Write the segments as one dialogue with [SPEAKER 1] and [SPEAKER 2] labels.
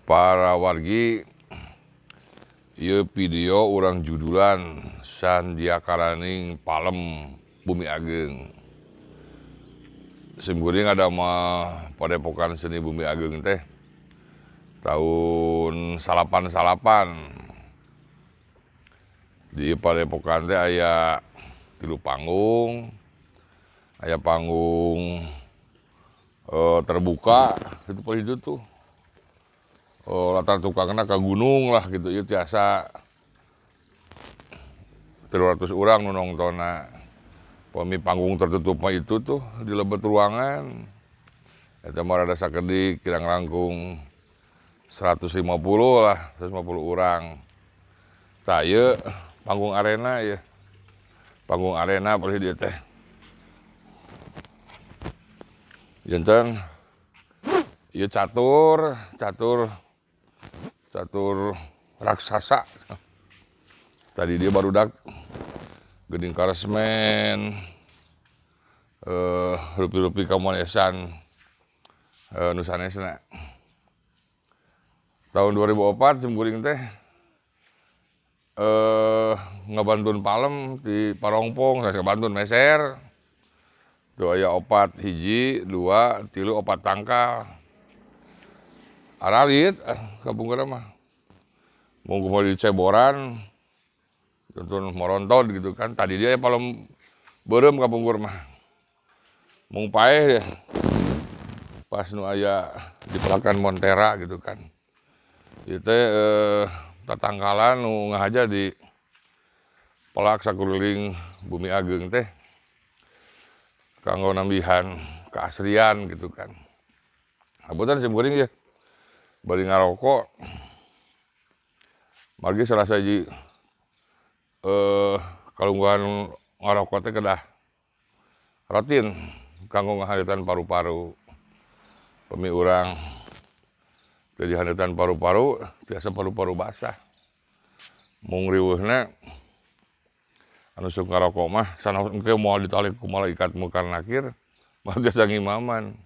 [SPEAKER 1] Para wargi, ieu video urang judulan Sandiakalaning Palem Bumi Ageng. Simkuring ada mah Padepokan Seni Bumi Ageng teh tahun 99. Di Padepokan teh aya 3 panggung, aya panggung terbuka itu paling itu tuh. Latar tukangna ka gunung lah gitu, ieu tiasa 300 orang nu nongtonna. Pami panggung tertutup mah itu tuh di lebet ruangan. Eta mah rada sakedik, kirang langkung 150 lah, 150 orang. Tah ieu panggung arena ya. Panggung arena palih dieu teh. Janten ieu catur, catur catur raksasa. Tadi dia barudak geding karesmen, rupi-rupi kamonesan, nu sanesna. Tahun 2004 simkuring teh ngabantun palem di Parongpong, saya ngabantun meser. Tuh aya 4, 1, 2, 3, 4 tangkal. Aralit kapungkur mah. Mau kumaha di ceboran, tonton moronton gitu kan. Tadi dia palem beureum kapungkur mah. Mung paeh ya. Pas nu aya dipelakan Montera gitu kan. Ieu teh tatangkalan nu ngahaja di pelak sakuliling Bumi Ageng teh kanggo nambihan keasrian gitu kan. Hapunten simkuring ya. Bari ngarokok. Margi salah sahiji kalungguhan ngarokok teh kedah rutin kanggo ngaharitan paru-paru. Pemi urang teu dihaneutan paru-paru, tiasa paru-paru basah. Mung riweuhna anu sok ngarokok mah sanaos engke moal ditalik ku malaikat mungkar nakir, moal tiasa ngimaman.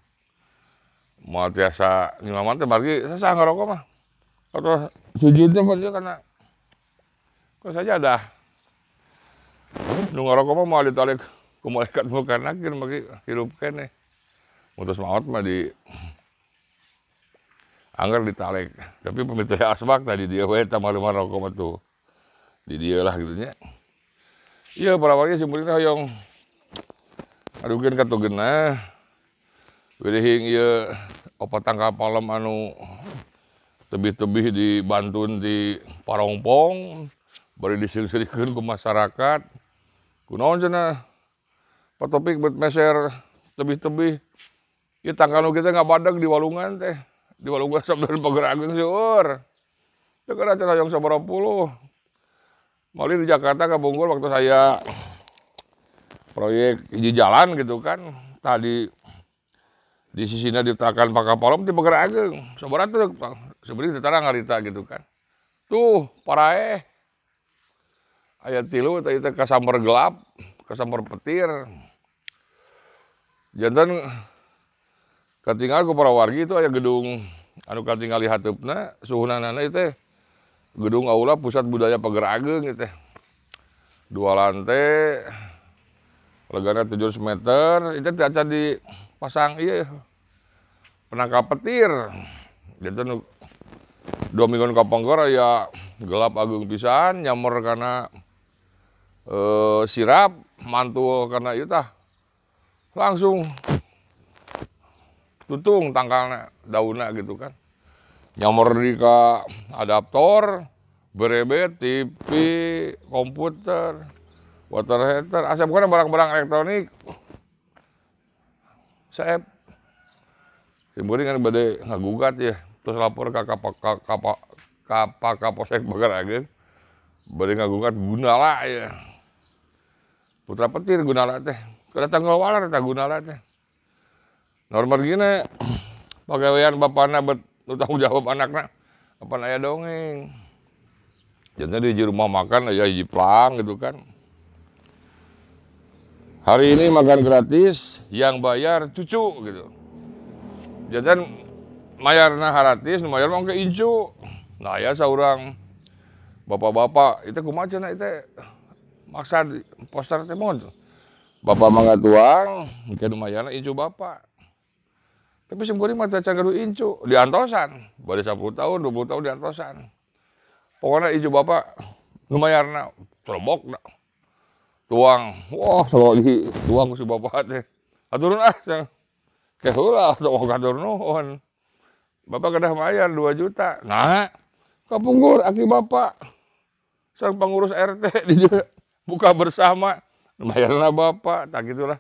[SPEAKER 1] Moal tiasa ngimaman teh margi sasah ngarokok mah. Atau sujudnya pasti karena sajadah. Nu ngarokok mah moal ditalik ku malaikat mungkar nakir margi hirup keneh. Mutus maot mah di angger ditalik. Tapi pamit asbak tadi dia we tah maluman rokok mah tuh. Di dieu lah gitu nya. Ieu para wargi simkuring teh hoyong adukeun ka tugenah. Wirihing ieu opat tangkal palem anu tebih-tebih dibantun di Parongpong bari diseuri-seurikeun ku masyarakat. Kunaon cenah Pak Topik bet meser tebih-tebih. Ieu tangkal nu kitu ngabadeg di walungan teh. Di walungan sabdan Pager Ageng seueur. Teu kana cenah hoyong sabaraha puluh. Mali di Jakarta ka Bogor waktu saya proyek hiji jalan gitu kan. Tadi di sisina ditakan Pak Kapolom di Pager Ageng. Sabaraha truk, Pak. Sebenarnya tentara ngarita gitu kan. Tuh paraeh. Aya 3 tadi teh kasamber gelap, kasamber petir. Janten katingal ku para wargi itu aya gedung anu katingali hateupna suhunanana ieu teh gedung aula pusat budaya Pager Ageng ieu teh. 2 lantai, legana 700 meter, itu teh acan dipasang ieu penangkal petir. Janten 2 mingguan kapungkur aya gelap ageung pisan nyamber kana sirap, mantul kana ieu tah. Langsung tutung tangkalna, daunna gitu kan. Nyamber di ka adaptor, berebet, TV, komputer, water heater, asap bukan barang-barang elektronik. Saep. Simkuring kan bade ngagugat ya, terus lapor ka Kapolsek Pager Ageng. Bade ngagugat Gunala ya. Putra petir Gunala teh. Kada tanggal walar eta Gunala teh. Normal gini, pagawean bapana bet nu tanggung jawab anakna, apan aya dongeng. Janten di rumah makan aya hiji plang gitu kan. Hari ini makan gratis, yang bayar cucu gitu. Janten mayarna haratis, nu mayar mah ke incu. Nah aya saurang bapak-bapak, itu kumaha cenah itu maksa poster teh mohon. Bapak mah tuang, engke nu mayarna incu bapak. Tapi sim kuring mah teu acan gaduh incu, diantosan. Bade 10 tahun, 20 tahun diantosan. Pokoknya incu bapak nu mayarna celebok da. Tuang, wah selalu tuang ku si bapak teh. Hatur ah, ke heula tong hatur nuhun. Bapak kedah mayar 2 juta. Nah, kapungkur aki bapak sang pengurus RT di dieu buka bersama mayarna bapak, tak gitulah.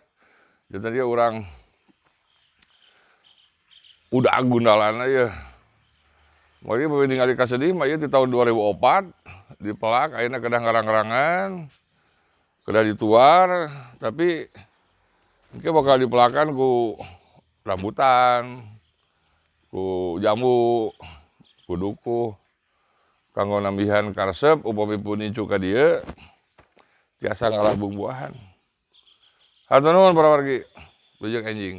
[SPEAKER 1] Jadi dia orang udah gundalana ya. Makanya bapak ningali kasedih mah ieu di tahun 2004 dipelak ayeuna kedah ngarang-ngarangan, kedah dituar, tapi engke bakal dipelakan ku rambutan, ku jambu, ku dukuh, kanggo nambihan karesep upami pun incu ka dieu tiasa ngalah buah-buahan. Hatur nuhun para wargi, wilujeng enjing.